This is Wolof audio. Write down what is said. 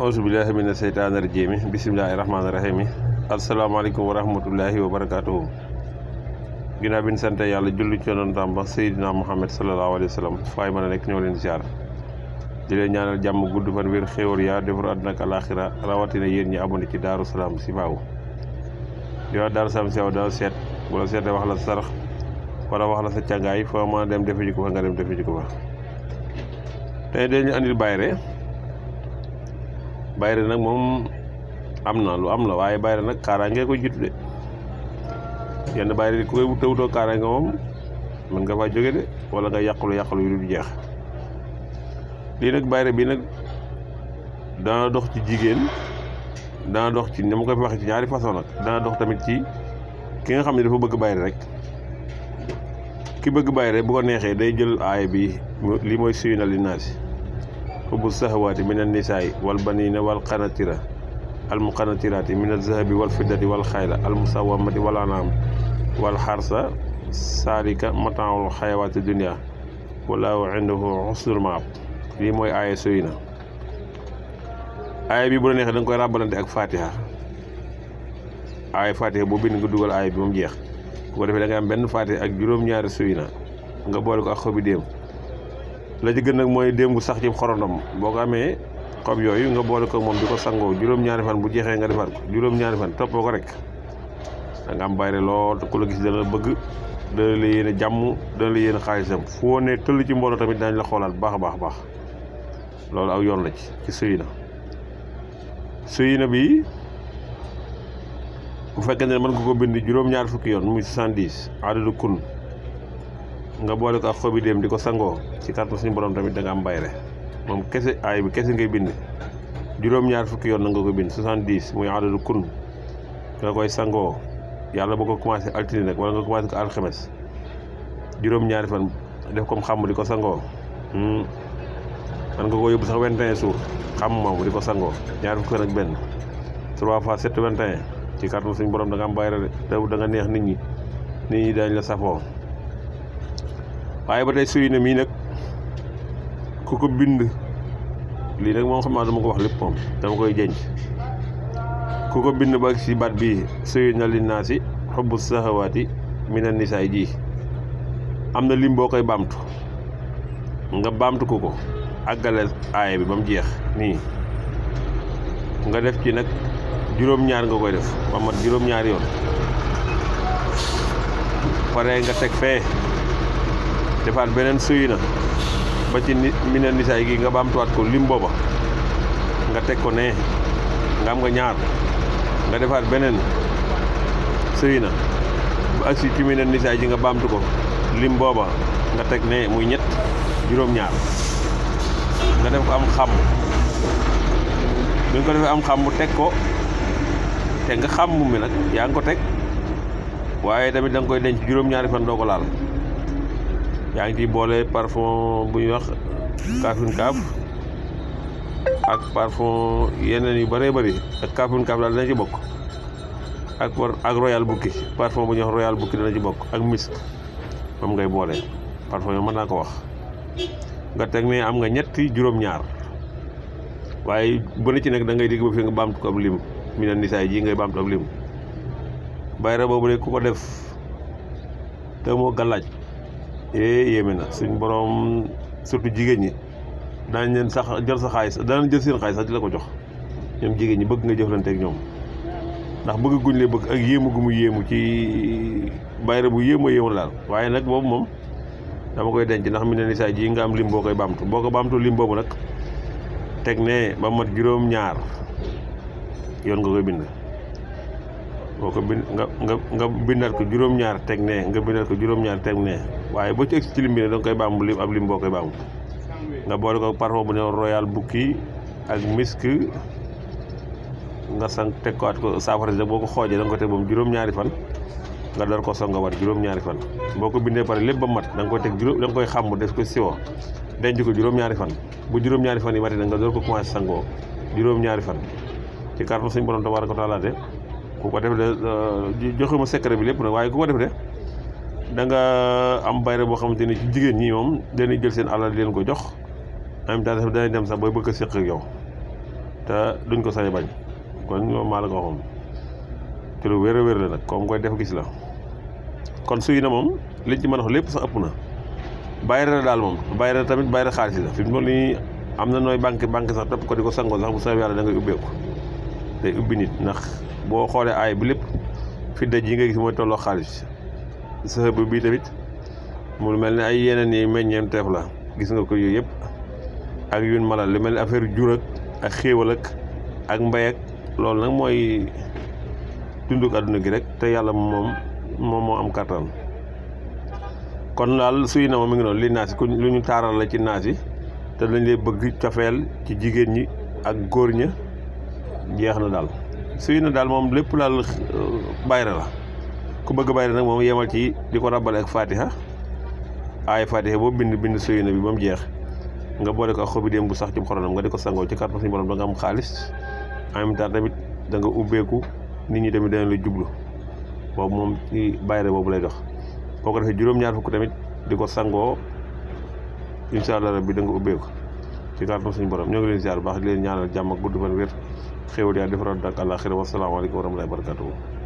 auzubillahi mina seytaani rajiim bismillaahi rahmaani rahiim asalaamaaleykum wa rahmatullahi wa barakaatuhu. ginnaaw bi ñu sant yàlla julli ci yonentam ba Seydina Muhammad salallaahu alayhi wa sallam faay mën a nekk ñoo leen ziar di leen ñaanal jàmm gudd fan wér xéwal yaa defar àdduna ak alaaxira rawatina yéen ñi abonné ci Daaru Salaam Chifaou di wax Daaru Salaam Chifaou dana seet bu la seetee wax la sarax wala wax la sa càngaay foo mën a dem defe ji ko fa nga dem defe ji ko fa. tey dañu andil bayre nag moom am na lu am la waaye bayre nag kaaraange ko jiitu de yenn bayre di ku koy wutoo kaaraange moom mën nga faa jóge de wala nga yàqulu yu du jeex. lii nag bayre bi nag dana dox ci jigéen dana dox ci ni ma koy waxee ci ñaari façon nag dana dox tamit ci ki nga xam ne dafa bëgg bayre rek. ki bëgg bayre bu ko neexee day jël aaya bi li mooy suyna li naasi hubbu sahawaati min annisaai wal baniina wal qanatira al muqanatiraati min alzahabi wal fiddati wal xayla al musawamati wal anaam wal xarsa saalika mataawul xayawaati dunia wallahu indahu husnul maab. lii mooy aaya suyna. aaya bi bu la neexee da nga koy ràbbalante ak fatiha. aaya fatiha boo bind nga dugal aaya bi moom jeex bu ko defee da nga am benn fatiha ak juróom-ñaari suyna nga boole ko ak xobi déem. la ci gën nag mooy déem gu sax ci xorondom boo ko amee xob yooyu nga boole ko moom di ko sangoo juróom-ñaari fan bu jeexee nga defar ko juróom-ñaari fan toppoo ko rek da nga am bayre lool te ku la gis dana bëgg dana la yéene jàmm dana la yéene xaalisam foo ne tëll ci mbooloo tamit dañ la xoolaat baax a baax loolu aw yoon la ci suyna bi bu fekkee ne mën nga ko bind juróom-ñaar fukki yoon muy 70 adadu kun nga boole ko ak xobi déem di ko sangoo ci kàttan suñu borom tamit da nga am bayre moom kese aay bi kese ngay bind juróom-ñaar fukki yoon na nga ko bind 70 muy adadu kun nga koy sangoo yàlla boo ko commencé altine nag wala nga commencé ko alxames juróom-ñaari fan def comme xàmm di ko sangoo man nga ko yóbbu sax 21 jours xàmm moom di ko sangoo ñaar fukki fan ak benn 3 fois 7 21 ci kàttan suñu borom da nga am bayre de te da nga neex nit ñi dañ la safoo. waaye ba tey suyna mii nag ku ko bind lii nag moom xam naa dama ko wax lépp moom dama koy jenc ku ko bind ba ci baat bii suyna li naasi hubbu sahawaati minan nisaay ji am na lim boo koy baamtu nga baamtu ko àggale aaya bi ba mu jeex nii nga def ci nag juróom-ñaar nga koy def ba mat juróom-ñaari yoon pare nga teg fee defaat beneen suyna ba ci minan nisaay gi nga baamtuwaat ko lim booba nga teg ko ne nga am nga ñaar nga defaat beneen suyna ba agsi ci minan nisaay ji nga baamtu ko lim booba nga teg ne muy ñett juróom-ñaar nga def ko am xam bi nga ko defee am xam mu teg ko te nga xam mi nag yaa ngi ko teg waaye tamit da nga koy denc juróom-ñaari fan doo ko laal. yaa ngi ciy boole parfum bu ñuy wax kaafin kaaf ak parfum yeneen yu bëree bëri ak kaafin kaaf daal dana ci bokk ak royal bukki parfum bu ñuy wax royal bukki dana ci bokk ak misk moom ngay boole parfum yooyu mën naa ko wax nga teg ne am nga ñetti juróom-ñaar waaye bu ne ci nekk da ngay digg ba fi nga baamtu ko ab lim minan nisaay ji ngay baamtu ab lim bayra boobu ne ku ko def te moo gàllaaj yéeme na suñ borom surtout jigéen ñi daañ leen sax jël sa xaalis danañ jël seen xaalis sax di la ko jox ñoom jigéen ñi bëgg nga jëflante ak ñoom ndax bëgg guñ lee bëgg ak yéemu gu mu yéemu ci bayre bu yéemoo yéemu daal waaye nag boobu moom dama koy denc ndax mi ne ni saa ji nga am lim boo koy baamtu boo ko baamtu lim boobu nag teg ne ba mat juróom-ñaar yoon nga koy bind boo ko bind nga bindaat ko juróom-ñaar teg ne nga bindaat ko juróom-ñaar teg ne waaye boo ci egsi ci lim bi ne da nga koy baamu lim ab lim boo koy baamu nga boole ko parfum bu ne royal bukki ak misk nga sang teg ko at ko saafara si boo ko xoojee da nga ko teg moom juróom-ñaari fan nga door ko songa wat juróom-ñaari fan boo ko bindee pare lépp ba mat da nga koy teg da nga koy xàmm def ko siwo denc ko juróom-ñaari fan bu juróom-ñaari fan yi mati na nga door ko commencé sangoo juróom-ñaari fan ci kàttan suñu borom tabaaraka wa taala de ku ko def de joxe ma secret bi lépp nag waaye ku ko def de da nga am bayre boo xamante ni ci jigéen ñi moom dañuy jël seen alal di leen ko jox en même temps danañ dem sax booy bëgg a séq ak yow te duñ ko sañ bañ kon ñoom maa la ko waxoon te lu wér a wér la nag comme koy def gis la kon suy na moom liñ ci mën a wax lépp sax ëpp na bayre la daal moom bayre tamit bayre xaalis la fi mu toll nii am na nooy banque sax topp ko di ko sangoo sax bu soobee yàlla da ngay ubbeeku day ubbi nit ndax boo xoolee aay bi lépp fi daj yi nga gis mooy tolloo xaalis sa bi bii tamit mu mel ne ay yeneen yi meññeenteef la gis nga ko yooyu yëpp ak yun malal lu mel ne affaire jur ak xéewal ak mbay ak loolu nag mooy dunduk àdduna gi rek te yàlla moom moo am kattan kon daal suy na moom mi ngi noonu li naas yi lu ñu taaral la ci naas yi te dañ lay bëgg cofeel ci jigéen ñi ak góor ña jeex na daal suy na daal moom lépp daal bayre la ku bëgg bayre nag moom yemal ci di ko rabbale ak fatiha aay fatiha boo bind suy na bi ba mu jeex nga boole ko ak xobi déem bu sax ci xoronam nga di ko sangoo ci kàttan suñu borom da nga am xaalis en même temps tamit da nga ubbeeku nit ñi tamit dana la jublu boobu moom ci bayre boobu lay dox boo ko defee juróom-ñaar fukk tamit di ko sangoo incha allah rabbi da nga ubbeeku ci kàttan suñu borom ñoo ngi leen ziar bu baax di leen ñaanal jàmm ak gudd fan wér xéwal yaa defaraat ak àllaaxira wa salaamaaleykum wa rahmatullaahi wa barakaatuh